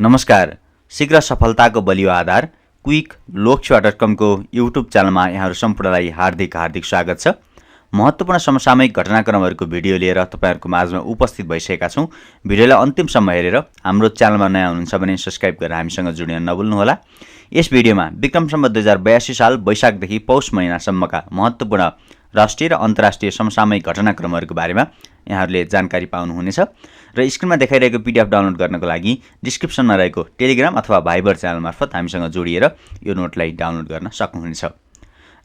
नमस्कार। शीघ्र सफलताको बलियो आधार quicklokshow.com को युट्युब च्यानलमा यहाँहरू सम्पूर्णलाई हार्दिक स्वागत छ। महत्त्वपूर्ण समसामयिक घटनाक्रमहरूको भिडियो लिएर तपाईहरुको माझमा उपस्थित भइसकेका छौं। भिडियोलाई अन्तिमसम्म हेरेर हाम्रो च्यानलमा नयाँ हुनुहुन्छ भने सब्स्क्राइब गरेर हामीसँग जोडिन नभुल्नुहोला। यस भिडियोमा विक्रम सम्वत 2082 साल वैशाखदेखि पौष महिनासम्मका महत्त्वपूर्ण राष्ट्रिय र अन्तर्राष्ट्रिय समसामयिक घटनाक्रमहरूको बारेमा यहाँहरूले जानकारी पाउनुहुनेछ र स्क्रिनमा देखाइरहेको पीडीएफ डाउनलोड गर्नको लागि डिस्क्रिप्सनमा रहेको टेलिग्राम अथवा भाइबर च्यानल मार्फत हामीसँग जोडिएर यो नोटलाई डाउनलोड गर्न सक्नुहुनेछ।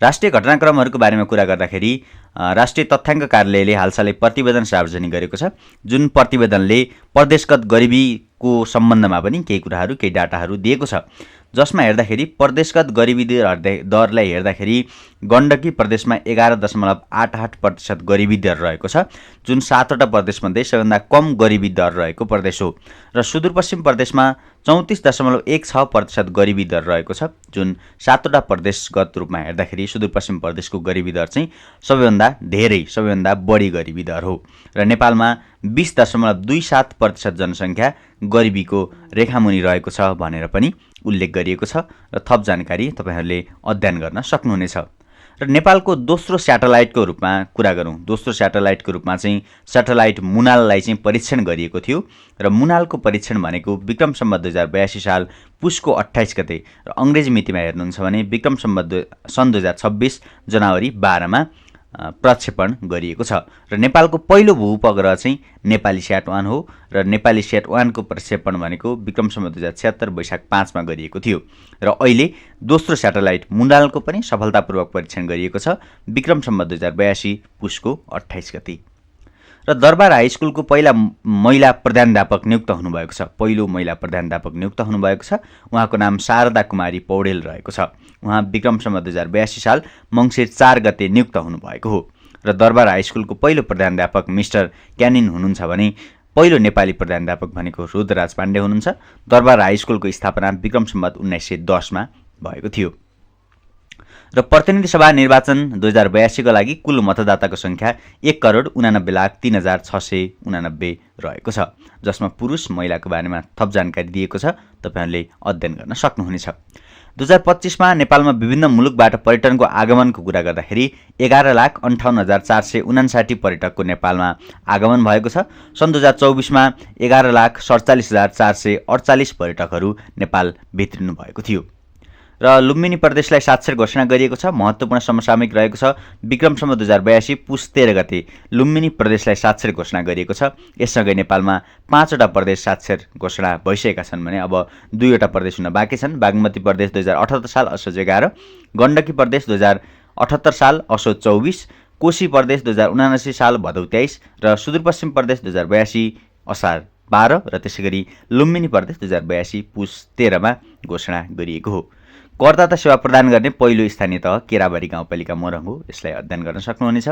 राष्ट्रिय घटनाक्रमहरूको बारेमा कुरा गर्दाखेरि राष्ट्रिय तथ्याङ्क कार्यालयले हालसालै प्रतिवेदन सार्वजनिक गरेको छ, जुन प्रतिवेदनले प्रदेशगत गरिबीको सम्बन्धमा पनि केही कुराहरू केही डाटाहरू दिएको छ, जसमा हेर्दाखेरि प्रदेशगत गरिबी दरलाई हेर्दाखेरि गण्डकी प्रदेशमा 11.88% गरिबी दर रहेको छ, जुन 7वटा प्रदेशमध्ये सबैभन्दा कम गरिबी दर रहेको प्रदेश हो र सुदूरपश्चिम प्रदेशमा 34.16% गरिबी दर रहेको छ, जुन 7वटा प्रदेशगत रूपमा हेर्दाखेरि सुदूरपश्चिम प्रदेशको गरिबी दर चाहिँ सबैभन्दा बढी गरिबी दर हो र नेपालमा 20.27% जनसङ्ख्या गरिबीको रेखामुनि रहेको छ भनेर पनि उल्लेख गरिएको छ र थप जानकारी तपाईहरुले अध्ययन गर्न सक्नुहुनेछ। र नेपालको दोस्रो स्याटेलाइटको रूपमा कुरा गरौँ, दोस्रो स्याटेलाइटको रूपमा चाहिँ स्याटेलाइट मुनाललाई चाहिँ परीक्षण गरिएको थियो र मुनालको परीक्षण भनेको विक्रम सम्वत 2082 साल पुसको 28 गते र अंग्रेजी मितिमा हेर्नुहुन्छ भने विक्रम सम्वत सन् 2026 जनवरी 12 मा प्रक्षेपण गरिएको छ र नेपालको पहिलो भूउपग्रह चाहिँ नेपाली स्याट-1 हो र नेपाली स्याट-1 को प्रक्षेपण भनेको विक्रम सम्वत 2076 वैशाख 5 मा गरिएको थियो र अहिले दोस्रो स्याटेलाइट मुनालको पनि सफलतापूर्वक परीक्षण गरिएको छ विक्रम सम्वत 2082 पुसको 28 गते। र दरबार हाई स्कुलको पहिला महिला प्रधानाध्यापक नियुक्त हुनुभएको छ, पहिलो महिला प्रधानाध्यापक नियुक्त हुनुभएको छ। उहाँको नाम शारदा कुमारी पौडेल रहेको छ। उहाँ विक्रम सम्वत 2082 साल मङ्सिर 4 गते नियुक्त हुनुभएको हो र दरबार हाई स्कुलको पहिलो प्रधानाध्यापक मिस्टर क्यानिन हुनुहुन्छ भने पहिलो नेपाली प्रधानाध्यापक भनेको रुद्रराज पाण्डे हुनुहुन्छ। दरबार हाई स्कुलको स्थापना विक्रम सम्वत 1910 मा भएको थियो र प्रतिनिधि सभा निर्वाचन 2082 को लागि कुल मतदाताको संख्या 1,89,03,689 रहेको छ, जसमा पुरुष महिलाको बारेमा थप जानकारी दिएको छ, तपाईहरुले अध्ययन गर्न सक्नुहुनेछ। 2025 मा नेपालमा विभिन्न मुलुकबाट पर्यटनको आगमनको कुरा गर्दाखेरि 11,58,459 पर्यटकको नेपालमा आगमन भएको छ। सन् 2024 मा 11,47,448 पर्यटकहरू नेपाल भित्रिनु भएको थियो र लुम्बिनी प्रदेशलाई साक्षर घोषणा गरिएको छ। महत्त्वपूर्ण समसामयिक रहेको छ। विक्रम सम्वत 2082 पुस 13 गते लुम्बिनी प्रदेशलाई साक्षर घोषणा गरिएको छ। यससँगै नेपालमा 5वटा प्रदेश साक्षर घोषणा भइसकेका छन् भने अब 2वटा प्रदेश हुन बाँकी छन्। बागमती प्रदेश 2078 साल असोज 11, गण्डकी प्रदेश 2078 साल असोज 24, कोशी प्रदेश 2079 साल भदौ 23 र सुदूरपश्चिम प्रदेश 2082 असार 12 र त्यसैगरी लुम्बिनी प्रदेश 2082 पुस 13 मा घोषणा गरिएको हो। करदाता सेवा प्रदान गर्ने पहिलो स्थानीय तह केराबारी गाउँपालिका मोरङ हो। यसलाई अध्ययन गर्न सक्नुहुनेछ।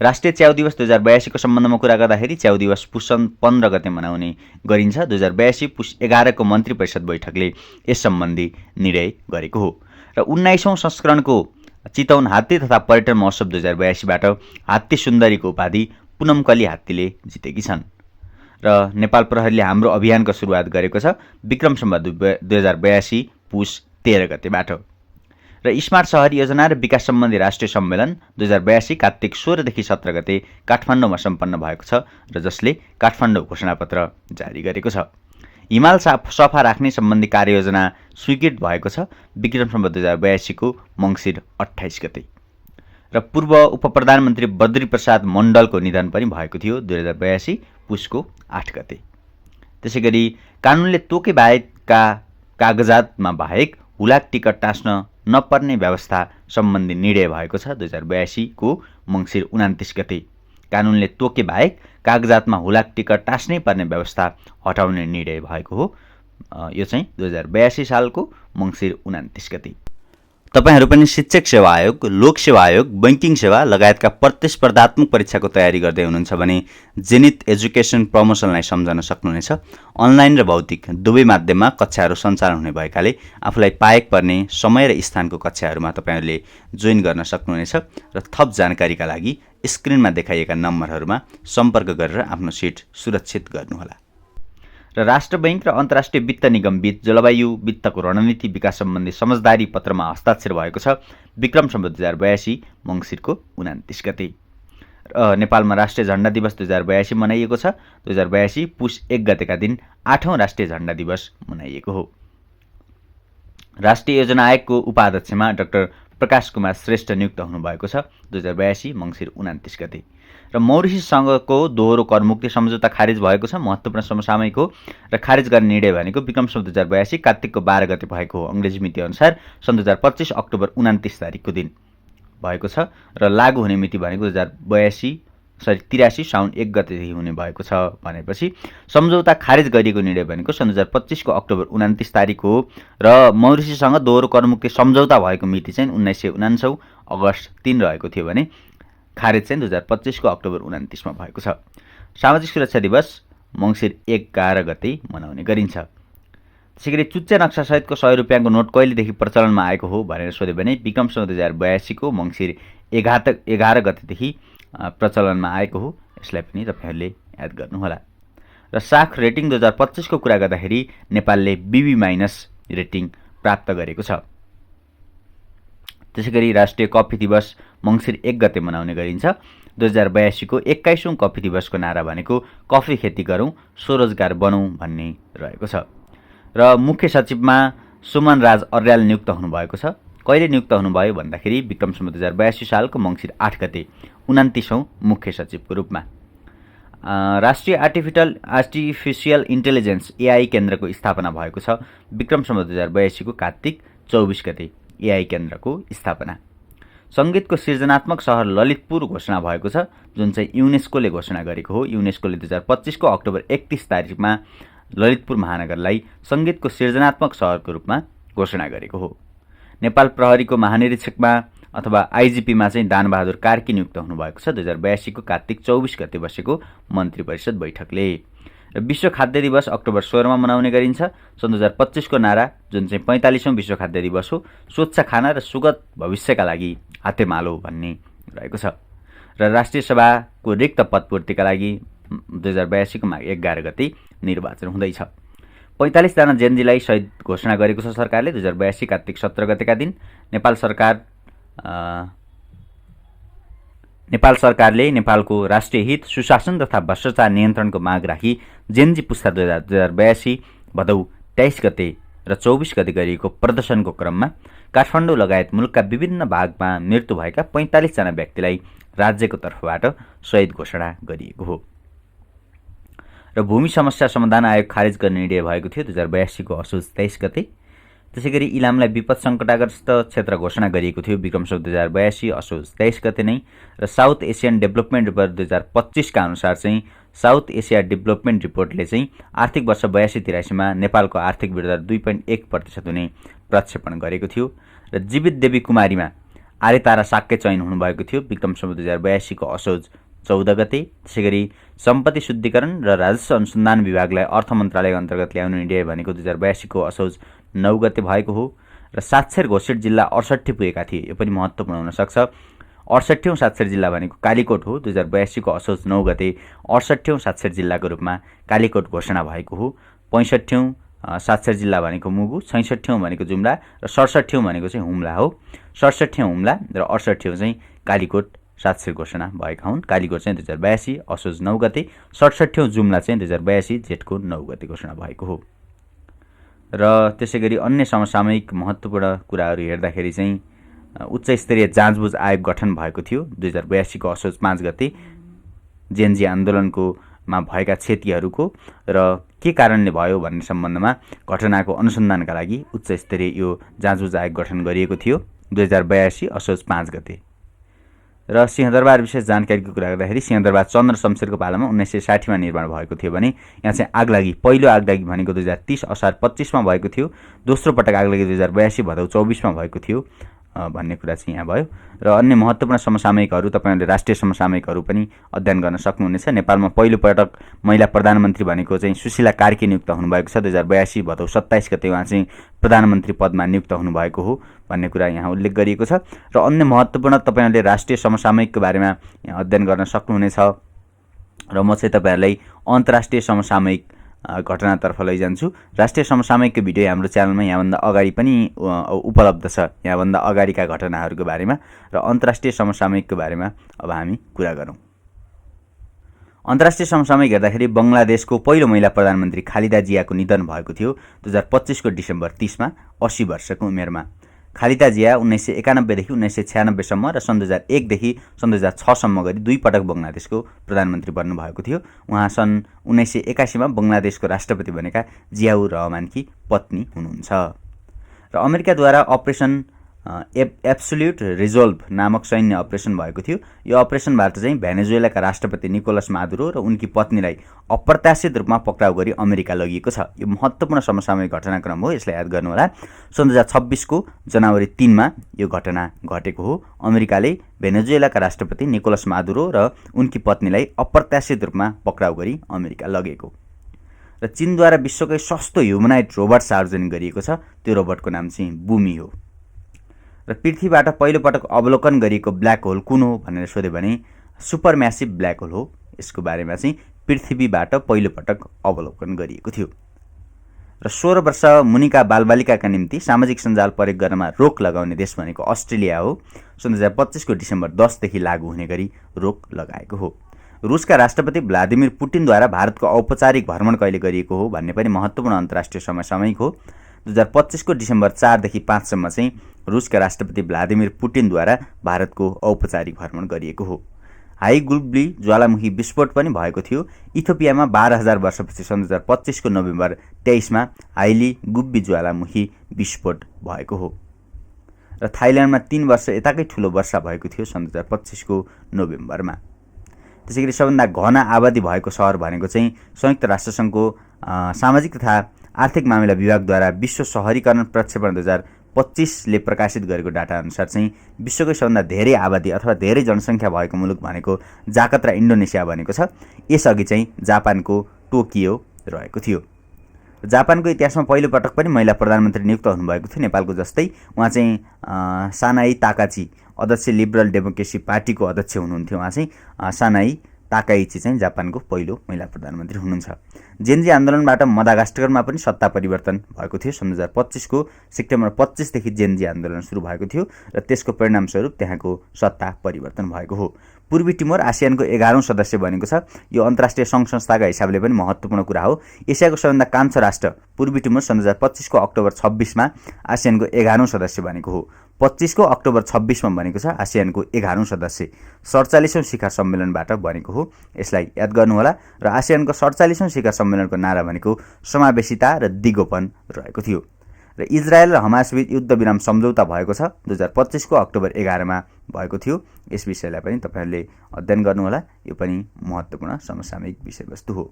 राष्ट्रिय च्याउ दिवस 2082 को सम्बन्धमा कुरा गर्दाखेरि च्याउ दिवस पुस 15 गते मनाउने गरिन्छ। 2082 पुस 11 को मन्त्री परिषद बैठकले यस सम्बन्धी निर्णय गरेको हो र 19औं संस्करणको चितवन हात्ती तथा पर्यटन महोत्सव 2082 बाट हात्ती सुन्दरीको उपाधि पुनमकली हात्तीले जितेकी छन् र नेपाल प्रहरीले हाम्रो अभियानको सुरुवात गरेको छ विक्रम सम्वत 2082 पुस 13 गतेबाट र स्मार्ट शहर योजना र विकास सम्बन्धी राष्ट्रिय सम्मेलन 2082 कार्तिक 16 देखि 17 गते काठमाडौँमा सम्पन्न भएको छ र जसले काठमाडौँ घोषणापत्र जारी गरेको छ। हिमाल सफा राख्ने सम्बन्धी कार्ययोजना स्वीकृत भएको छ विक्रम सम्वत 2082 को मङ्सिर 28 गते र पूर्व उपप्रधानमन्त्री बद्री प्रसाद मण्डलको निधन पनि भएको थियो 2082 पुसको 8 गते। त्यसैगरी कानुनले तोके बाहेकका कागजातमा बाहेक हुलाक टिकट टाँस्न नपर्ने व्यवस्था सम्बन्धी निर्णय भएको छ 2082 को मङ्सिर 29 गते। कानुनले तोके बाहेक कागजातमा हुलाक टिकट टाँस्नै पर्ने व्यवस्था हटाउने निर्णय भएको हो। यो चाहिँ 2082 सालको मङ्सिर 29 गते। तपाईहरु पनि शिक्षक सेवा आयोग, लोक सेवा आयोग, बैंकिङ सेवा लगायतका प्रतिस्पर्धात्मक परीक्षाको तयारी गर्दै हुनुहुन्छ भने जेनिथ एजुकेसन प्रमोसनलाई सम्झन सक्नुहुनेछ। अनलाइन र भौतिक दुवै माध्यममा कक्षाहरू सञ्चालन हुने भएकाले आफूलाई पाएक पर्ने समय र स्थानको कक्षाहरूमा तपाईहरुले जोइन गर्न सक्नुहुनेछ र थप जानकारीका लागि स्क्रिनमा देखाइएका नम्बरहरूमा सम्पर्क गरेर आफ्नो सिट सुरक्षित गर्नुहोला। र राष्ट्र बैङ्क र अन्तर्राष्ट्रिय वित्त निगम बीच जलवायु वित्तको रणनीति विकास सम्बन्धी समझदारी पत्रमा हस्ताक्षर भएको छ विक्रम सम्वत 2082 मङ्सिरको 29 गते। नेपालमा राष्ट्रिय झण्डा दिवस 2082 मनाइएको छ। 2082 पुस 1 गतेका दिन 8औं राष्ट्रिय झण्डा दिवस मनाइएको हो। राष्ट्रिय योजना आयोगको उपाध्यक्षमा डाक्टर प्रकाश कुमार श्रेष्ठ नियुक्त हुनुभएको छ 2082 मङ्सिर 29 गते। र मौरिसियससँगको दोहोरो करमुक्ति सम्झौता खारिज भएको छ। महत्त्वपूर्ण समसामयिक हो र खारिज गर्ने निर्णय भनेको विक्रम सम्वत 2082 कार्तिकको 12 गते भएको हो। अङ्ग्रेजी मिति अनुसार सन् 2025 अक्टोबर 29 तारिकको दिन भएको छ र लागू हुने मिति भनेको 83 साउन 1 गतेदेखि हुने भएको छ। भनेपछि सम्झौता खारिज गरिएको निर्णय भनेको सन् 2025 को अक्टोबर 29 तारिक हो र मौरिसियससँग दोहोरो करमुक्ति सम्झौता भएको मिति चाहिँ 1949 अगस्त 3 रहेको थियो भने खारिज चाहिँ 2025 को अक्टोबर 29 मा भएको छ। सामाजिक सुरक्षा दिवस मङ्सिर 11 गते मनाउने गरिन्छ। त्यसैगरी चुच्चे नक्सासहितको 100 रुपियाँको नोट कहिलेदेखि प्रचलनमा आएको हो भनेर सोध्यो भने विक्रम सम्वत 2082 को मङ्सिर 11 गतेदेखि प्रचलनमा आएको हो। यसलाई पनि तपाईहरूले याद गर्नुहोला। र साख रेटिङ 2025 को कुरा गर्दाखेरि नेपालले BB- रेटिङ प्राप्त गरेको छ। त्यसैगरी राष्ट्रिय कफी दिवस मङ्सिर 1 गते मनाउने गरिन्छ। 2082 को 21औं कफी दिवसको नारा भनेको कफी खेती गरौँ स्वरोजगार बनौँ भन्ने रहेको छ। र मुख्य सचिवमा सुमन राज अर्याल नियुक्त हुनुभएको छ। कहिले नियुक्त हुनुभयो भन्दाखेरि विक्रम सम्वत 2082 सालको मङ्सिर 8 गते 29औं मुख्य सचिवको रूपमा। राष्ट्रिय आर्टिफिसियल इन्टेलिजेन्स AI केन्द्रको स्थापना भएको छ। विक्रम सम्वत 2082 को कार्तिक 24 गते AI केन्द्रको स्थापना। सङ्गीतको सृजनात्मक सहर ललितपुर घोषणा भएको छ जुन चाहिँ युनेस्कोले घोषणा गरेको हो। युनेस्कोले 2025 को अक्टोबर 31 तारिकमा ललितपुर महानगरलाई सङ्गीतको सृजनात्मक सहरको रूपमा घोषणा गरेको हो। नेपाल प्रहरीको महानिरीक्षकमा अथवा IGPमा चाहिँ दानबहादुर कार्की नियुक्त हुनुभएको छ 2082 को कार्तिक 24 गते बसेको मन्त्री परिषद बैठकले। र विश्व खाद्य दिवस अक्टोबर 16 मा मनाउने गरिन्छ। सन् 2025 को नारा जुन चाहिँ 45औं विश्व खाद्य दिवस हो स्वच्छ खाना र सुगत भविष्यका लागि हातेमालो भन्ने रहेको छ। र राष्ट्रिय सभाको रिक्त पदपूर्तिका लागि 2082 को माघ 11 गते निर्वाचन हुँदैछ। 45 जना जेनजीलाई शहीद घोषणा गरेको छ सरकारले 2082 कार्तिक 17 गतेका दिन। नेपाल सरकारले नेपालको राष्ट्रिय हित सुशासन तथा भ्रष्टाचार नियन्त्रणको माग राखी जेनजी पुस्ता 2082 भदौ 23 गते र 24 गते गरिएको प्रदर्शनको क्रममा काठमाडौँ लगायत मुलुकका विभिन्न भागमा मृत्यु भएका 45 जना व्यक्तिलाई राज्यको तर्फबाट शहीद घोषणा गरिएको हो। र भूमि समस्या समाधान आयोग खारिज गर्ने निर्णय भएको थियो 2082 को असोज 23 गते। त्यसैगरी इलामलाई विपद सङ्कटग्रस्त क्षेत्र घोषणा गरिएको थियो विक्रम सम्वत 2082 असोज 23 गते नै। र साउथ एसियन डेभलपमेन्ट रिपोर्ट 2025 का अनुसार चाहिँ साउथ एसिया डेभलपमेन्ट रिपोर्टले चाहिँ आर्थिक वर्ष 82-83 मा नेपालको आर्थिक वृद्धि 2.1% हुने प्रक्षेपण गरेको थियो। र जीवित देवी कुमारीमा आर्यतारा साक्य चयन हुनुभएको थियो विक्रम सम्वत 2082 को असोज 14 गते। त्यसैगरी सम्पत्ति शुद्धिकरण र राजस्व अनुसन्धान विभागलाई अर्थ मन्त्रालय अन्तर्गत ल्याउने निर्णय भनेको 2082 को असोज 9 गते भएको हो। र साक्षर घोषित जिल्ला 68 पुगेका थिए। यो पनि महत्त्वपूर्ण हुन सक्छ। 68औं साक्षर जिल्ला भनेको कालीकोट हो। 2082 को असोज 9 गते 68औं साक्षर जिल्लाको रूपमा कालीकोट घोषणा भएको हो। 65औं साक्षर जिल्ला भनेको मुगु, 66औं भनेको जुम्ला र 67औं भनेको चाहिँ हुम्ला हो। 67औं हुम्ला र 68औं चाहिँ कालीकोट साक्षर घोषणा भएका हुन्। कालीकोट चाहिँ 2082 असोज 9 गते, 67औं जुम्ला चाहिँ 2082 जेठको 9 गते घोषणा भएको हो। र त्यसैगरी अन्य समसामयिक महत्त्वपूर्ण कुराहरू हेर्दाखेरि चाहिँ उच्च स्तरीय जाँचबुझ आयोग गठन भएको थियो 2082 को असोज 5 गते जेनजी आन्दोलनमा भएका क्षतिहरूको र के कारणले भयो भन्ने सम्बन्धमा घटनाको अनुसन्धानका लागि उच्च स्तरीय यो जाँचबुझ आयोग गठन गरिएको थियो 2082 असोज 5 गते। र सिंहदरबार विशेष जानकारीको कुरा गर्दाखेरि सिंहदरबार चन्द्र शमशेरको पालामा 1960 मा निर्माण भएको थियो भने यहाँ चाहिँ आगलागी पहिलो आगलागी भनेको 2030 असार 25 मा भएको थियो। दोस्रो पटक आगलागी 2082 भदौ 24 मा भएको थियो भन्ने कुरा चाहिँ यहाँ भयो। र अन्य महत्त्वपूर्ण समसामयिकहरू तपाईहरुले राष्ट्रिय समसामयिकहरू पनि अध्ययन गर्न सक्नुहुनेछ। नेपालमा पहिलो पटक महिला प्रधानमन्त्री भनेको चाहिँ सुशीला कार्की नियुक्त हुनुभएको छ 2082 भदौ 27 गते उहाँ चाहिँ प्रधानमन्त्री पदमा नियुक्त हुनुभएको हो भन्ने कुरा यहाँ उल्लेख गरिएको छ। र अन्य महत्त्वपूर्ण तपाईहरुले राष्ट्रिय समसामयिकको बारेमा अध्ययन गर्न सक्नुहुनेछ। र म चाहिँ तपाईहरुलाई अन्तर्राष्ट्रिय समसामयिक घटनातर्फ लैजान्छु। राष्ट्रिय समसामयिकको भिडियो हाम्रो च्यानलमा यहाँभन्दा अगाडि पनि उपलब्ध छ, यहाँभन्दा अगाडिका घटनाहरूको बारेमा र अन्तर्राष्ट्रिय समसामयिकको बारेमा अब हामी कुरा गरौँ। अन्तर्राष्ट्रिय समसामयिक हेर्दाखेरि बङ्गलादेशको पहिलो महिला प्रधानमन्त्री खालिदा जियाको निधन भएको थियो 2025 को डिसेम्बर 30 मा 80 वर्षको उमेरमा। खालिदा जिया 1991 देखि 1996 सम्म र सन् 2001 देखि सन् 2006 सम्म गरी 2 पटक बङ्गलादेशको प्रधानमन्त्री बन्नुभएको थियो। उहाँ सन् 1981 मा बङ्गलादेशको राष्ट्रपति बनेका जियाउर रहमानकी पत्नी हुनुहुन्छ। र अमेरिकाद्वारा अपरेसन एब्सोल्युट रिजोल्भ नामक सैन्य अपरेसन भएको थियो। यो अपरेसनबाट चाहिँ भेनेजुएलाका राष्ट्रपति निकोलस मादुरो र उनकी पत्नीलाई अप्रत्याशित रूपमा पक्राउ गरी अमेरिका लगिएको छ। यो महत्त्वपूर्ण समसामयिक घटनाक्रम हो, यसलाई याद गर्नुहोला। सन् 2026 को जनवरी 3 मा यो घटना घटेको हो। अमेरिकाले भेनेजुएलाका राष्ट्रपति निकोलस मादुरो र उनकी पत्नीलाई अप्रत्याशित रूपमा पक्राउ गरी अमेरिका लगेको। र चीनद्वारा विश्वकै सस्तो ह्युमनाइड रोबोट सार्वजनिक गरिएको छ। त्यो रोबोटको नाम चाहिँ बुमी हो। र पृथ्वीबाट पहिलोपटक अवलोकन गरिएको ब्ल्याक होल कुन हो भनेर सोध्यो भने सुपर म्यासिभ ब्ल्याक होल हो। यसको बारेमा चाहिँ पृथ्वीबाट पहिलोपटक अवलोकन गरिएको थियो। र 16 वर्ष मुनिका बालबालिकाका निम्ति सामाजिक सञ्जाल प्रयोग गर्नमा रोक लगाउने देश भनेको अस्ट्रेलिया हो। सन् 2025 को डिसेम्बर 10 देखि लागू हुने गरी रोक लगाएको हो। रुसका राष्ट्रपति भ्लादिमिर पुटिनद्वारा भारतको औपचारिक भ्रमण कहिले गरिएको हो भन्ने पनि महत्त्वपूर्ण अन्तर्राष्ट्रिय समसामयिक हो। 2025 को डिसेम्बर 4 देखि 5 सम्म चाहिँ रुसका राष्ट्रपति भ्लादिमिर पुटिनद्वारा भारतको औपचारिक भ्रमण गरिएको हो। हाई गुब्ली ज्वालामुखी विस्फोट पनि भएको थियो। इथियोपियामा 12,000 वर्षपछि सन् 2025 को नोभेम्बर 23 मा हाइली गुब्बी ज्वालामुखी विस्फोट भएको हो। र थाइल्यान्डमा 3 वर्ष यताकै ठुलो वर्षा भएको थियो सन् 2025 को नोभेम्बरमा। त्यसैगरी सबभन्दा घना आबादी भएको सहर भनेको चाहिँ संयुक्त राष्ट्रसङ्घको सामाजिक तथा आर्थिक मामिला विभागद्वारा विश्व सहरीकरण प्रक्षेपण 2025 ले प्रकाशित गरेको डाटा अनुसार चाहिँ विश्वकै सबभन्दा धेरै आबादी अथवा धेरै जनसङ्ख्या भएको मुलुक भनेको जाकर्ता इन्डोनेसिया भनेको छ। यसअघि चाहिँ जापानको टोकियो रहेको थियो। जापानको इतिहासमा पहिलोपटक पनि महिला प्रधानमन्त्री नियुक्त हुनुभएको थियो नेपालको जस्तै। उहाँ चाहिँ सानाई ताकाची अध्यक्ष लिबरल डेमोक्रेसी पार्टीको अध्यक्ष हुनुहुन्थ्यो। उहाँ चाहिँ सानाई ताकाइची चाहिँ जापानको पहिलो महिला प्रधानमन्त्री हुनुहुन्छ। जेन्जी आन्दोलनबाट मदागास्करमा पनि सत्ता परिवर्तन भएको थियो। सन् 2025 को सेप्टेम्बर 25 देखि जेन्जी आन्दोलन सुरु भएको थियो र त्यसको परिणामस्वरूप त्यहाँको सत्ता परिवर्तन भएको हो। पूर्वी टिमोर आसियानको 11औं सदस्य बनेको छ। यो अन्तर्राष्ट्रिय सङ्घ संस्थाका हिसाबले पनि महत्त्वपूर्ण कुरा हो। एसियाको सबभन्दा कान्छो राष्ट्र पूर्वी टिमोर सन् 2025 को अक्टोबर 26 मा आसियानको 11औं सदस्य बनेको हो। 25 को अक्टोबर 26 मा बनेको छ आसियानको 11औं सदस्य 47औं शिखर सम्मेलनबाट बनेको हो। यसलाई याद गर्नुहोला। र आसियानको 47औं शिखर सम्मेलनको नारा भनेको समावेशिता र दिगोपन रहेको थियो। र इजरायल र हमासबीच युद्ध विराम सम्झौता भएको छ 2025 को अक्टोबर 11 मा भएको थियो। यस विषयलाई पनि तपाईहरुले अध्ययन गर्नुहोला। यो पनि महत्त्वपूर्ण समसामयिक विषयवस्तु हो।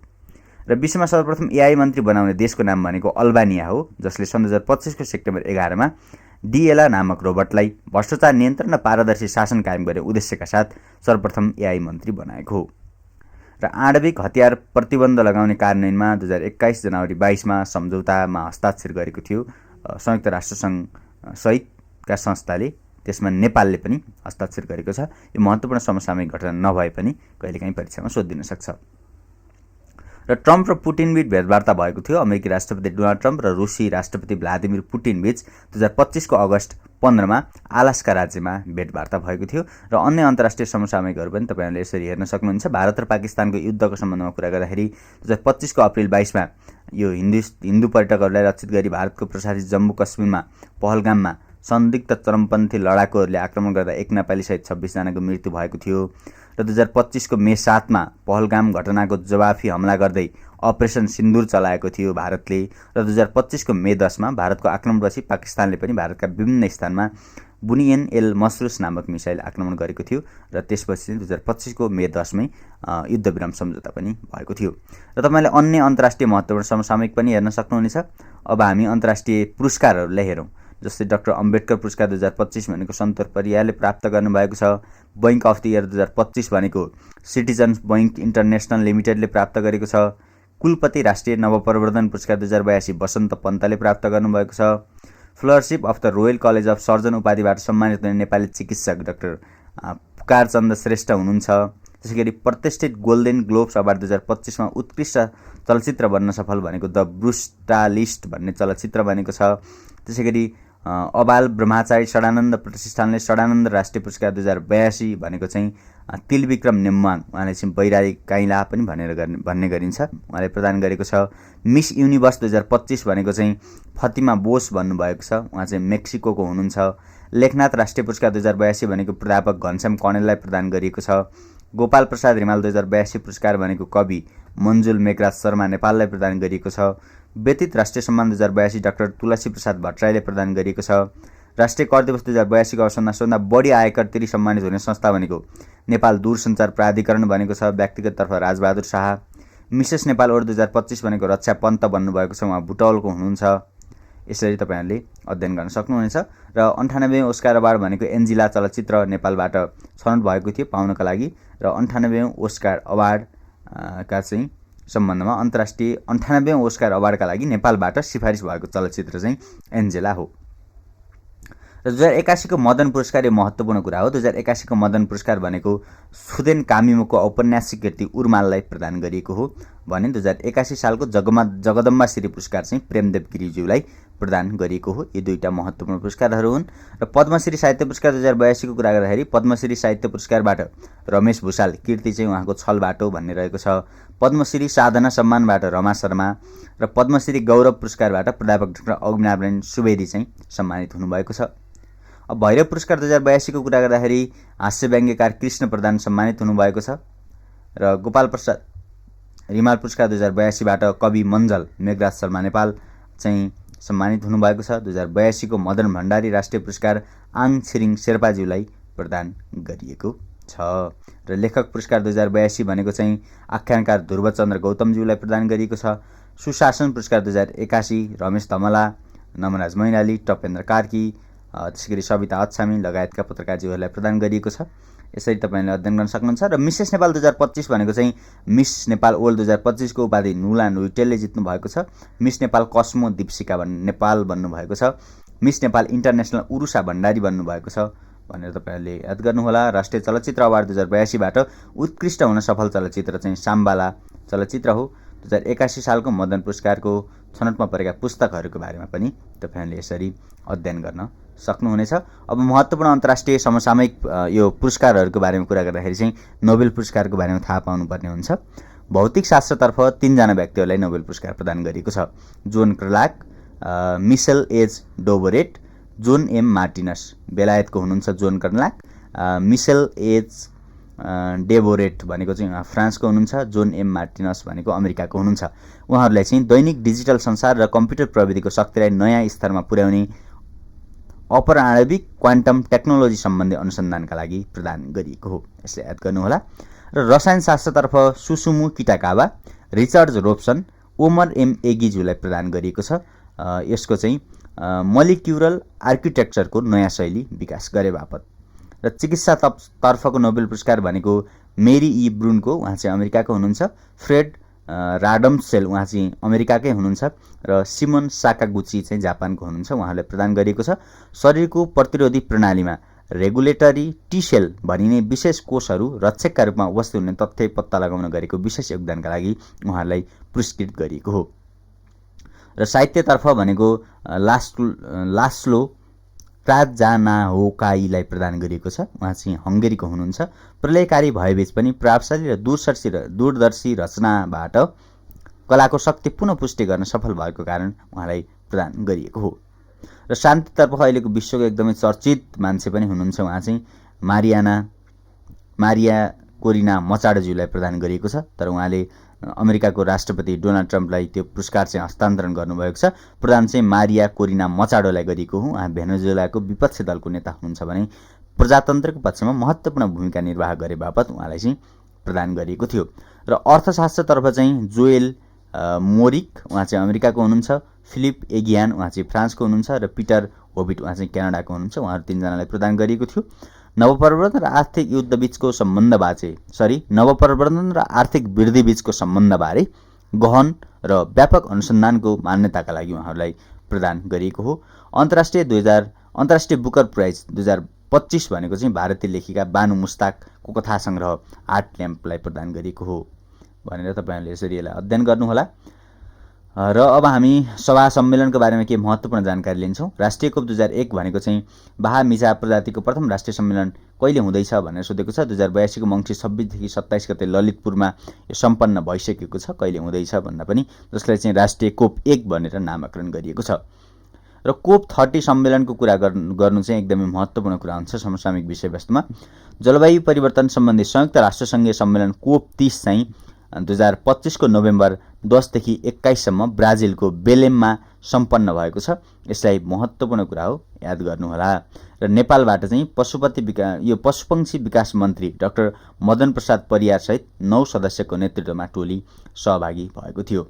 र विश्वमा सर्वप्रथम एआई मन्त्री बनाउने देशको नाम भनेको अल्बानिया हो, जसले सन् 2025 को सेप्टेम्बर 11 मा डिएला नामक रोबोटलाई भ्रष्टाचार नियन्त्रण र पारदर्शी शासन कायम गर्ने उद्देश्यका साथ सर्वप्रथम एआई मन्त्री बनाएको हो। र आणविक हतियार प्रतिबन्ध लगाउने कार्यान्वयनमा 2021 जनवरी 22 मा सम्झौतामा हस्ताक्षर गरेको थियो संयुक्त राष्ट्रसङ्घ सहितका संस्थाले। त्यसमा नेपालले पनि हस्ताक्षर गरेको छ। यो महत्त्वपूर्ण समसामयिक घटना नभए पनि कहिलेकाहीँ परीक्षामा सोधिन सक्छ। र ट्रम्प र पुटिनबीच भेटवार्ता भएको थियो। अमेरिकी राष्ट्रपति डोनाल्ड ट्रम्प र रुसी राष्ट्रपति भ्लादिमिर पुटिनबीच 2025 को अगस्त 15 मा आलास्का राज्यमा भेटवार्ता भएको थियो। र अन्य अन्तर्राष्ट्रिय समसामयिकहरू पनि तपाईहरुले यसरी हेर्न सक्नुहुन्छ। भारत र पाकिस्तानको युद्धको सम्बन्धमा कुरा गर्दाखेरि 2025 को अप्रिल 22 मा यो हिन्दू पर्यटकहरूलाई लक्षित गरी भारतको प्रशासित जम्मू कश्मीरमा पहलगाममा संदिग्ध चरमपन्थी लडाकुहरूले आक्रमण गर्दा एक नेपाली सहित 26 जनाको मृत्यु भएको थियो। र 2025 को मे 7 मा पहलगाम घटनाको जवाफी हमला गर्दै अपरेसन सिन्दुर चलाएको थियो भारतले। र 2025 को मे 10 मा भारतको आक्रमणपछि पाकिस्तानले पनि भारतका विभिन्न स्थानमा बुनियन एल मसरुस नामक मिसाइल आक्रमण गरेको थियो। र त्यसपछि 2025 को मे 10 मै युद्धविराम सम्झौता पनि भएको थियो। र तपाईले अन्य अन्तर्राष्ट्रिय महत्त्वपूर्ण समसामयिक पनि हेर्न सक्नुहुनेछ। अब हामी अन्तर्राष्ट्रिय पुरस्कारहरूलाई हेरौँ। जस्तै डाक्टर अम्बेडकर पुरस्कार 2025 भनेको सन्तोष परियारले प्राप्त गर्नुभएको छ। बैंक अफ द इयर 2025 भनेको सिटिजन्स बैंक इन्टरनेसनल लिमिटेडले प्राप्त गरेको छ। कुलपति राष्ट्रिय नवप्रवर्धन पुरस्कार 2082 वसन्त पन्तले प्राप्त गर्नुभएको छ। Fellowship of the royal college of surgeon उपाधिबाट सम्मानित हुने नेपाली चिकित्सक डाक्टर पुकार चन्द श्रेष्ठ हुनुहुन्छ। त्यसैगरी प्रतिष्ठित गोल्डन ग्लोब्स अवार्ड 2025 मा उत्कृष्ट चलचित्र बन्न सफल भनेको द ब्रुटालिस्ट भन्ने चलचित्र बनेको छ। त्यसैगरी अबाल ब्रह्मचारी षडानन्द प्रतिष्ठानले षडानन्द राष्ट्रिय पुरस्कार 2082 भनेको चाहिँ तिलविक्रम नेम्वाङ, उहाँले चाहिँ वैरागी काइला पनि भन्ने गरिन्छ, उहाँले प्रदान गरेको छ। मिस युनिभर्स 2025 भनेको चाहिँ फतिमा बोस भन्नुभएको छ, उहाँ चाहिँ मेक्सिकोको हुनुहुन्छ। लेखनाथ राष्ट्रिय पुरस्कार 2082 भनेको प्राध्यापक घनश्याम कणेललाई प्रदान गरिएको छ। गोपाल प्रसाद रिमाल 2082 पुरस्कार भनेको कवि मन्जुल मेघराज शर्मा नेपाललाई प्रदान गरिएको छ। व्यतीत राष्ट्रिय सम्मान 2082 डाक्टर तुलसी प्रसाद भट्टराईले प्रदान गरिएको छ। राष्ट्रिय कर दिवस 2082 को अवसरमा सबभन्दा बढी आयकर तिरी सम्मानित हुने संस्था भनेको नेपाल दूरसञ्चार प्राधिकरण भनेको छ, व्यक्तिगततर्फ राजबहादुर शाह। मिसेस नेपाल अवार्ड 2025 भनेको रक्षा पन्त भन्नुभएको छ, उहाँ बुटवलको हुनुहुन्छ। यसरी तपाईँहरूले अध्ययन गर्न सक्नुहुनेछ। र 98औं ओस्कार अवार्ड भनेको एन्जिला चलचित्र नेपालबाट छनौट भएको थियो पाउनका लागि, र 98औं ओस्कार अवार्ड का चाहिँ सम्बन्धमा अन्तर्राष्ट्रिय 98औं ओस्कार अवार्डका लागि नेपालबाट सिफारिस भएको चलचित्र चाहिँ एन्जेला हो। र 2081 को मदन पुरस्कार यो महत्त्वपूर्ण कुरा हो। 2081 को मदन पुरस्कार भनेको सुदेन कामिमोको औपन्यासिक कृति उर्माललाई प्रदान गरिएको हो भने 2081 सालको जगदम्बा श्री पुरस्कार चाहिँ प्रेमदेव गिरिज्यूलाई प्रदान गरिएको हो। यी दुईटा महत्त्वपूर्ण पुरस्कारहरू हुन्। र पद्मश्री साहित्य पुरस्कार 2082 को कुरा गर्दाखेरि पद्मश्री साहित्य पुरस्कारबाट रमेश भूषाल, कीर्ति चाहिँ उहाँको छल बाटो भन्ने रहेको छ। पद्मश्री साधना सम्मानबाट रमा शर्मा र पद्मश्री गौरव पुरस्कारबाट प्राध्यापक डाक्टर अग्निनारायण सुवेदी चाहिँ सम्मानित हुनुभएको छ। अब भैरव पुरस्कार 2082 को कुरा गर्दाखेरि हास्य व्यङ्ग्यकार कृष्ण प्रधान सम्मानित हुनुभएको छ। र गोपाल प्रसाद रिमाल पुरस्कार 2082 बाट कवि मन्जल मेघराज शर्मा नेपाल चाहिँ सम्मानित हुनुभएको छ। 2082 को मदन भण्डारी राष्ट्रिय पुरस्कार आङ छिरिङ शेर्पाज्यूलाई प्रदान गरिएको छ। र लेखक पुरस्कार 2082 भनेको चाहिँ आख्यानकार ध्रुवचन्द्र गौतमज्यूलाई प्रदान गरिएको छ। सुशासन पुरस्कार 2081 रमेश धमला, नमराज मैनाली, टपेन्द्र कार्की, त्यसैगरी सविता अछामी लगायतका पत्रकारज्यूहरूलाई प्रदान गरिएको छ। यसरी तपाईँले अध्ययन गर्न सक्नुहुन्छ। र मिसेस नेपाल 2025 भनेको चाहिँ मिस नेपाल वर्ल्ड 2025 को उपाधि नुला नुइटेलले जित्नु भएको छ। मिस नेपाल कस्मो दीपशिका नेपाल भन्नुभएको छ। मिस नेपाल इन्टरनेसनल उरुषा भण्डारी भन्नुभएको छ भनेर तपाईँहरूले याद गर्नुहोला। राष्ट्रिय चलचित्र अवार्ड 2082 बाट उत्कृष्ट हुन सफल चलचित्र चाहिँ साम्बाला चलचित्र हो। 2081 सालको मदन पुरस्कारको छनौटमा परेका पुस्तकहरूको बारेमा पनि तपाईँहरूले यसरी अध्ययन गर्न सक्नुहुनेछ। अब महत्त्वपूर्ण अन्तर्राष्ट्रिय समसामयिक यो पुरस्कारहरूको बारेमा कुरा गर्दाखेरि चाहिँ नोबेल पुरस्कारको बारेमा थाहा पाउनुपर्ने हुन्छ। भौतिक शास्त्रतर्फ 3 जना व्यक्तिहरूलाई नोबेल पुरस्कार प्रदान गरिएको छ। John Clarke, Michel H Devoret, John M Martinis. बेलायतको हुनुहुन्छ John Clarke. Michel H Devoret भनेको चाहिँ उहाँ फ्रान्सको हुनुहुन्छ। जोन एम मार्टिनस भनेको अमेरिकाको हुनुहुन्छ। उहाँहरूलाई चाहिँ दैनिक डिजिटल संसार र कम्प्युटर प्रविधिको शक्तिलाई नयाँ स्तरमा पुर्याउने अपराणविक क्वान्टम टेक्नोलोजी सम्बन्धी अनुसन्धानका लागि प्रदान गरिएको हो। यसले याद गर्नुहोला। र रसायनशास्त्रतर्फ सुसुमु किटाकावा, रिचर्ड रोब्सन, ओमर एम एगीज्यूलाई प्रदान गरिएको छ। यसको चाहिँ मलिक्युलर आर्किटेक्चरको नयाँ शैली विकास गरे बापत। र चिकित्सा तर्फको नोबेल पुरस्कार भनेको मेरी ई ब्रुनको, उहाँ चाहिँ अमेरिकाको हुनुहुन्छ। फ्रेड राडम्सेल, उहाँ चाहिँ अमेरिकाकै हुनुहुन्छ। र सिमोन साकागुची चाहिँ जापानको हुनुहुन्छ, उहाँलाई प्रदान गरिएको छ। शरीरको प्रतिरोधी प्रणालीमा रेगुलेटरी टी सेल भनिने विशेष कोषहरू रक्षकका रूपमा उपस्थित हुने तथ्य पत्ता लगाउन गरेको विशेष योगदानका लागि उहाँलाई पुरस्कृत गरिएको हो। र साहित्यतर्फ भनेको लास्लो प्राजानाहोकाईलाई प्रदान गरिएको छ। उहाँ चाहिँ हङ्गेरीको हुनुहुन्छ। प्रलयकारी भएबीच पनि प्रभावशाली र दूरदर्शी रचनाबाट कलाको शक्ति पुनः पुष्टि गर्न सफल भएको कारण उहाँलाई प्रदान गरिएको हो। र शान्तितर्फ अहिलेको विश्वको एकदमै चर्चित मान्छे पनि हुनुहुन्छ, उहाँ चाहिँ मारिया कोरिना मचाडोज्यूलाई प्रदान गरिएको छ। तर उहाँले अमेरिकाको राष्ट्रपति डोनाल्ड ट्रम्पलाई त्यो पुरस्कार चाहिँ हस्तान्तरण गर्नुभएको छ। प्रदान चाहिँ मारिया कोरिना मचाडोलाई गरिएको हो। उहाँ भेनेजुएलाको विपक्षी दलको नेता हुनुहुन्छ भने प्रजातन्त्रको पक्षमा महत्त्वपूर्ण भूमिका निर्वाह गरे बापत उहाँलाई चाहिँ प्रदान गरिएको थियो। र अर्थशास्त्रतर्फ चाहिँ जोएल मोरिक, उहाँ चाहिँ अमेरिकाको हुनुहुन्छ। फिलिप एगियान, उहाँ चाहिँ फ्रान्सको हुनुहुन्छ। र पिटर होबिट, उहाँ चाहिँ क्यानाडाको हुनुहुन्छ। उहाँहरू 3 जनालाई प्रदान गरिएको थियो। नवप्रवर्तन र आर्थिक युद्धबीचको नवप्रवर्तन र आर्थिक वृद्धि बीचको सम्बन्धबारे गहन र व्यापक अनुसन्धानको मान्यताका लागि उहाँहरूलाई प्रदान गरिएको हो। अन्तर्राष्ट्रिय बुकर प्राइज 25 भनेको चाहिँ भारतीय लेखिका बानु मुस्ताकको कथा सङ्ग्रह आर्ट ल्याम्पलाई प्रदान गरिएको हो भनेर तपाईँहरूले यसरी यसलाई अध्ययन गर्नुहोला। र अब हामी सभा सम्मेलनको बारेमा केही महत्त्वपूर्ण जानकारी लिन्छौँ। राष्ट्रिय कोप 2001 भनेको चाहिँ बाहा मिजा प्रजातिको प्रथम राष्ट्रिय सम्मेलन कहिले हुँदैछ भनेर सोधेको छ। 2082 को मङ्सिर 26 देखि 27 गते ललितपुरमा यो सम्पन्न भइसकेको छ। कहिले हुँदैछ भन्दा पनि, जसलाई चाहिँ राष्ट्रिय कोप 1 भनेर नामाकरण गरिएको छ। र कोप 30 सम्मेलनको कुरा गर्नु चाहिँ एकदमै महत्त्वपूर्ण कुरा हुन्छ समसामयिक विषयवस्तुमा। जलवायु परिवर्तन सम्बन्धी संयुक्त राष्ट्रसङ्घीय सम्मेलन कोप 30 चाहिँ 2025 को नोभेम्बर 10 देखि 21 सम्म ब्राजिलको बेलेममा सम्पन्न भएको छ। यसलाई महत्त्वपूर्ण कुरा हो, याद गर्नुहोला। र नेपालबाट चाहिँ पशुपक्षी विकास मन्त्री डाक्टर मदन प्रसाद परियार सहित 9 सदस्यको नेतृत्वमा टोली सहभागी भएको थियो।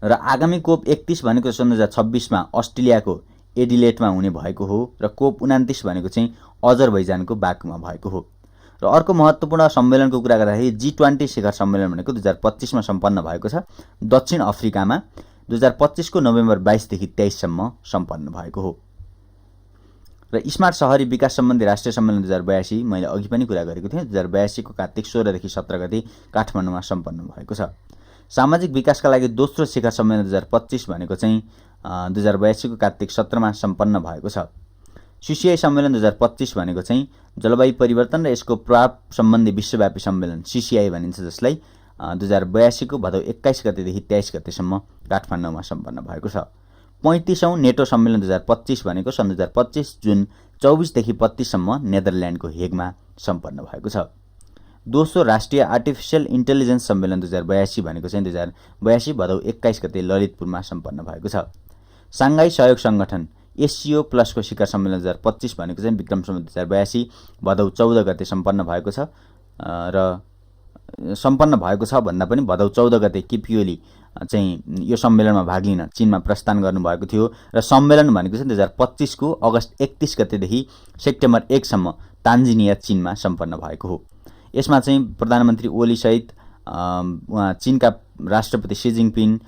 र आगामी कोप 31 भनेको सन् 2026 मा अस्ट्रेलियाको एडिलेटमा हुने भएको हो। र कोप 29 भनेको चाहिँ अजरबैजानको बाकुमा भएको हो। र अर्को महत्त्वपूर्ण सम्मेलनको कुरा गर्दाखेरि G20 शिखर सम्मेलन भनेको 2025 मा सम्पन्न भएको छ। दक्षिण अफ्रिकामा 2025 को नोभेम्बर 22 देखि 23 सम्म सम्पन्न भएको हो। र स्मार्ट शहरी विकास सम्बन्धी राष्ट्रिय सम्मेलन 2082 मैले अघि पनि कुरा गरेको थिएँ। 2082 को कार्तिक 16 देखि 17 गते काठमाडौँमा सम्पन्न भएको छ। सामाजिक विकासका लागि दोस्रो शिखर सम्मेलन 2025 भनेको चाहिँ 2082 को कार्तिक 17 मा सम्पन्न भएको छ। CCI सम्मेलन 2025 भनेको चाहिँ जलवायु परिवर्तन र यसको प्रभाव सम्बन्धी विश्वव्यापी सम्मेलन CCI भनिन्छ, जसलाई 2082 को भदौ 21 गतेदेखि 23 गतेसम्म काठमाडौँमा सम्पन्न भएको छ। 35औं नेटो सम्मेलन 2025 भनेको सन् 2025 जुन 24 देखि 25 सम्म नेदरल्यान्डको हेगमा सम्पन्न भएको छ। दोस्रो राष्ट्रिय आर्टिफिसियल इन्टेलिजेन्स सम्मेलन 2082 भनेको चाहिँ 2082 भदौ 21 गते ललितपुरमा सम्पन्न भएको छ। साङ्घाई सहयोग सङ्गठन SCO प्लस को शिखर सम्मेलन 2025 भनेको चाहिँ विक्रम सम्वत 2082 भदौ 14 गते सम्पन्न भएको छ। र सम्पन्न भएको छ भन्दा पनि भदौ 14 गते केपी ओली चाहिँ यो सम्मेलनमा भाग लिन चीनमा प्रस्थान गर्नुभएको थियो। र सम्मेलन भनेको चाहिँ 2025 को अगस्त 31 गतेदेखि सेप्टेम्बर 1 सम्म तान्जानिया चीनमा सम्पन्न भएको हो। यसमा चाहिँ प्रधानमन्त्री ओली सहित चीनका राष्ट्रपति सी जिनपिङ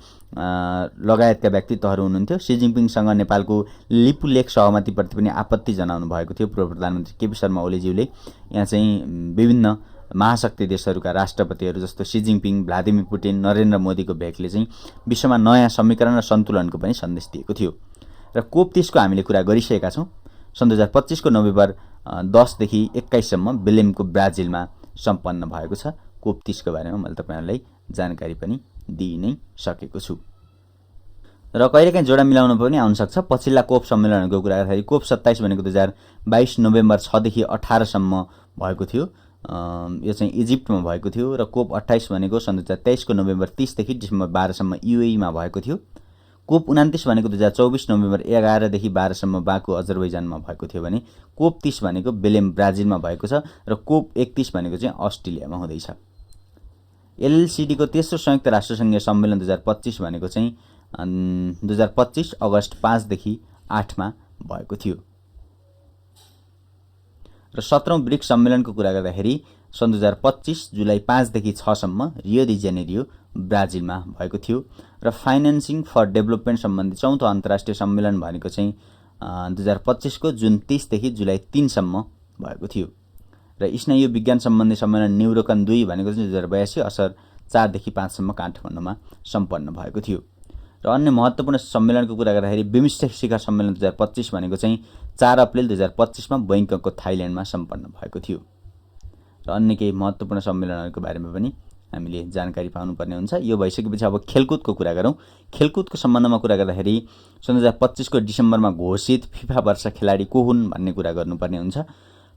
लगायतका व्यक्तित्वहरू हुनुहुन्थ्यो। सी जिनपिङसँग नेपालको लिपुलेख सहमतिप्रति पनि आपत्ति जनाउनु भएको थियो पूर्व प्रधानमन्त्री केपी शर्मा ओलीज्यूले। यहाँ चाहिँ विभिन्न महाशक्ति देशहरूका राष्ट्रपतिहरू जस्तो Xi Jinping, Vladimir Putin, Narendra मोदीको भेटले चाहिँ विश्वमा नयाँ समीकरण र सन्तुलनको पनि सन्देश दिएको थियो। र कोप 30 को हामीले कुरा गरिसकेका छौँ। सन् 2025 को नोभेम्बर 10 देखि 21 सम्म बेलेमको ब्राजिलमा सम्पन्न भएको छ। कोप 30 को बारेमा मैले तपाईहरुलाई जानकारी पनि दिइ नै सकेको छु। र कहिलेकाहीँ जोडा मिलाउन पनि आउन सक्छ। पछिल्ला कोप सम्मेलनहरूको कुरा गर्दाखेरि कोप 27 भनेको 2022 नोभेम्बर 6 देखि 18 सम्म भएको थियो। यो चाहिँ इजिप्टमा भएको थियो। र कोप 28 भनेको सन् 2023 को नोभेम्बर 30 देखि डिसेम्बर 12 सम्म UAE मा भएको थियो। कोप 29 भनेको 2024 नोभेम्बर 11 देखि 12 सम्म बाकु अजरबैजानमा भएको थियो भने कोप 30 भनेको बेलेम ब्राजिलमा भएको छ। र कोप 31 भनेको चाहिँ अस्ट्रेलियामा हुँदैछ। LLCD को तेस्रो संयुक्त राष्ट्रसङ्घीय सम्मेलन 2025 भनेको चाहिँ 2025 अगस्त 5 देखि 8 मा भएको थियो। र 17औं ब्रिक्स सम्मेलनको कुरा गर्दाखेरि सन् 2025 जुलाई 5 देखि 6 सम्म रियो डी जेनेरियो ब्राजिलमा भएको थियो। र फाइनेन्सिङ फर डेभलपमेन्ट सम्बन्धी चौथो अन्तर्राष्ट्रिय सम्मेलन भनेको चाहिँ 2025 को जुन 30 देखि जुलाई 3 सम्म भएको थियो। र स्नायु विज्ञान सम्बन्धी सम्मेलन न्युरोकन 2 भनेको चाहिँ 2082 असर 4 देखि 5 सम्म काठमाडौँमा सम्पन्न भएको थियो। र अन्य महत्त्वपूर्ण सम्मेलनको कुरा गर्दाखेरि बिमस्टेक शिखर सम्मेलन 2025 भनेको चाहिँ 4 अप्रिल 2025 मा बैंककको थाइल्यान्डमा सम्पन्न भएको थियो। र अन्य केही महत्त्वपूर्ण सम्मेलनहरूको बारेमा पनि हामीले जानकारी पाउनुपर्ने हुन्छ। यो भइसकेपछि अब खेलकुदको कुरा गरौँ। खेलकुदको सम्बन्धमा कुरा गर्दाखेरि सन् 2025 को डिसेम्बरमा घोषित फिफा वर्ष खेलाडी को हुन् भन्ने कुरा गर्नुपर्ने हुन्छ।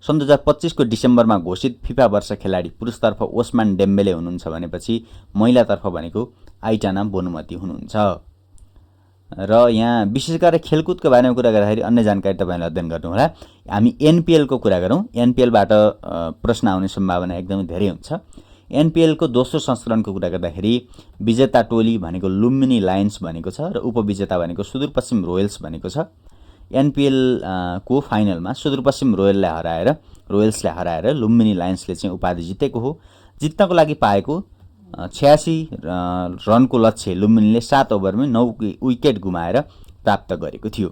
सन् 2025 को डिसेम्बरमा घोषित फिफा वर्ष खेलाडी पुरुषतर्फ ओस्मान डेम्बेले हुनुहुन्छ भनेपछि महिलातर्फ भनेको आइटाना बोनुमती हुनुहुन्छ। र यहाँ विशेष गरेर खेलकुदको बारेमा कुरा गर्दाखेरि अन्य जानकारी तपाईहरुले अध्ययन गर्नुहोला। हामी NPL को कुरा गरौँ। NPL बाट प्रश्न आउने सम्भावना एकदमै धेरै हुन्छ। NPL को दोस्रो संस्करणको कुरा गर्दाखेरि विजेता टोली भनेको लुम्बिनी लायन्स भनेको छ र उपविजेता भनेको सुदूरपश्चिम रोयल्स भनेको छ। NPL को फाइनलमा सुदूरपश्चिम रोयल्सलाई हराएर लुम्बिनी लायन्सले चाहिँ उपाधि जितेको हो। जित्नको लागि पाएको 86 रनको लक्ष्य लुम्बिनीले 7 ओभरमै 9 विकेट गुमाएर प्राप्त गरेको थियो।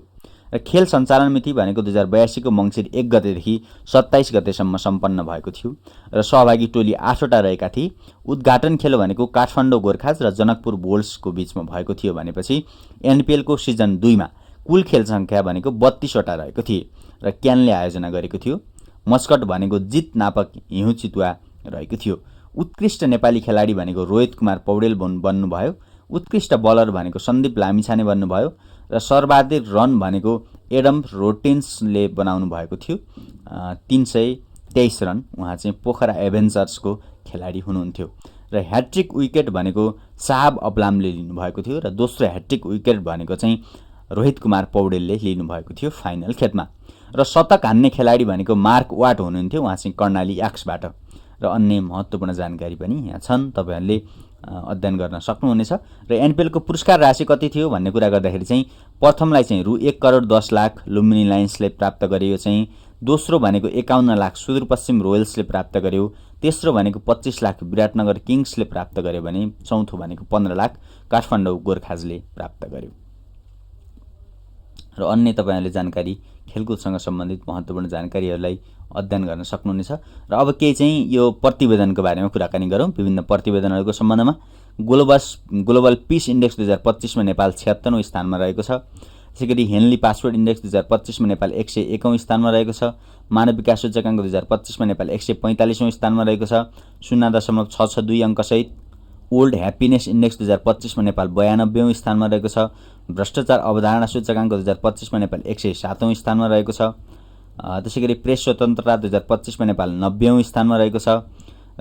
र खेल सञ्चालन मिति भनेको 2082 को मङ्सिर 1 गतेदेखि 27 गतेसम्म सम्पन्न भएको थियो र सहभागी टोली 8वटा रहेका थिए। उद्घाटन खेल भनेको काठमाडौँ गोर्खाज र जनकपुर बोल्ट्सको बीचमा भएको थियो भनेपछि एनपिएलको सिजन 2 मा कुल खेल सङ्ख्या भनेको 32वटा रहेको थिए र क्यानले आयोजना गरेको थियो। मस्कट भनेको जित नापक हिउँ चितुवा रहेको थियो। उत्कृष्ट नेपाली खेलाडी भनेको रोहित कुमार पौडेल बन्नुभयो। उत्कृष्ट बलर भनेको सन्दीप लामिछाने बन्नुभयो र सर्वाधिक रन भनेको एडम रोटिन्सले बनाउनु भएको थियो 323 रन। उहाँ चाहिँ पोखरा एभेन्जर्सको खेलाडी हुनुहुन्थ्यो र ह्याट्रिक विकेट भनेको साहब अब्लामले लिनुभएको थियो र दोस्रो ह्याट्रिक विकेट भनेको चाहिँ रोहित कुमार पौडेलले लिनुभएको थियो फाइनल खेलमा। र शतक हान्ने खेलाडी भनेको मार्क वाट हुनुहुन्थ्यो, उहाँ चाहिँ कर्णाली याक्सबाट। र अन्य महत्त्वपूर्ण जानकारी पनि यहाँ छन्, तपाईँहरूले अध्ययन गर्न सक्नुहुनेछ। र एनपिएलको पुरस्कार राशि कति थियो भन्ने कुरा गर्दाखेरि चाहिँ प्रथमलाई चाहिँ रु 1 करोड 10 लाख लुम्बिनी लायन्सले प्राप्त गर्यो चाहिँ। दोस्रो भनेको 51 लाख सुदूरपश्चिम रोयल्सले प्राप्त गर्यो। तेस्रो भनेको 25 लाख विराटनगर किङ्सले प्राप्त गर्यो भने चौथो भनेको 15 लाख काठमाडौँ गोर्खाजले प्राप्त गर्यो। र अन्य तपाईँहरूले जानकारी खेलकुदसँग सम्बन्धित महत्त्वपूर्ण जानकारीहरूलाई अध्ययन गर्न सक्नुहुनेछ। र अब केही चाहिँ यो प्रतिवेदनको बारेमा कुराकानी गरौँ। विभिन्न प्रतिवेदनहरूको सम्बन्धमा ग्लोबल पिस इन्डेक्स 2025 मा नेपाल 76औं स्थानमा रहेको छ। त्यसैगरी हेनली पासपोर्ट इन्डेक्स 2025 मा नेपाल 101औं स्थानमा रहेको छ। मानव विकास सूचकाङ्क 2025 मा नेपाल 145औं स्थानमा रहेको छ 0.662 अङ्कसहित। ओल्ड ह्याप्पिनेस इन्डेक्स 2025 मा नेपाल 92औं स्थानमा रहेको छ। भ्रष्टाचार अवधारणा सूचकाङ्क 2025 मा नेपाल 107औं स्थानमा रहेको छ। त्यसैगरी प्रेस स्वतन्त्रता 2025 मा नेपाल 90औं स्थानमा रहेको छ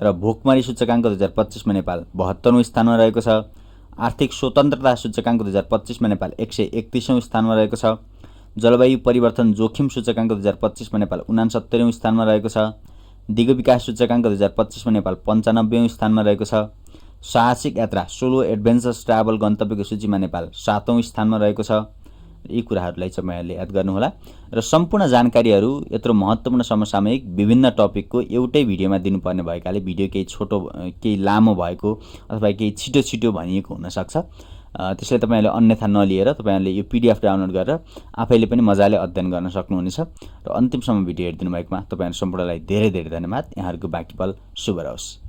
र भोकमरी सूचकाङ्क 2025 मा नेपाल 72औं स्थानमा रहेको छ। आर्थिक स्वतन्त्रता सूचकाङ्क 2025 मा नेपाल 131औं स्थानमा रहेको छ। जलवायु परिवर्तन जोखिम सूचकाङ्क 2025 मा नेपाल 69औं स्थानमा रहेको छ। दिगो विकास सूचकाङ्क 2025 मा नेपाल 95औं स्थानमा रहेको छ। साहसिक यात्रा सोलो एडभेन्चर्स ट्राभल गन्तव्यको सूचीमा नेपाल 7औं स्थानमा रहेको छ। यी कुराहरूलाई तपाईँहरूले याद गर्नुहोला। र सम्पूर्ण जानकारीहरू यत्रो महत्त्वपूर्ण समसामयिक विभिन्न टपिकको एउटै भिडियोमा दिनुपर्ने भएकाले भिडियो केही छोटो केही लामो भएको अथवा केही छिटो छिटो भनिएको हुनसक्छ। त्यसैले तपाईँहरूले अन्यथा नलिएर तपाईँहरूले यो PDF डाउनलोड गरेर आफैले पनि मजाले अध्ययन गर्न सक्नुहुनेछ। र अन्तिमसम्म भिडियो हेरिदिनु भएकोमा तपाईँहरू सम्पूर्णलाई धेरै धेरै धन्यवाद। यहाँहरूको बाँकी पल शुभ रहोस्।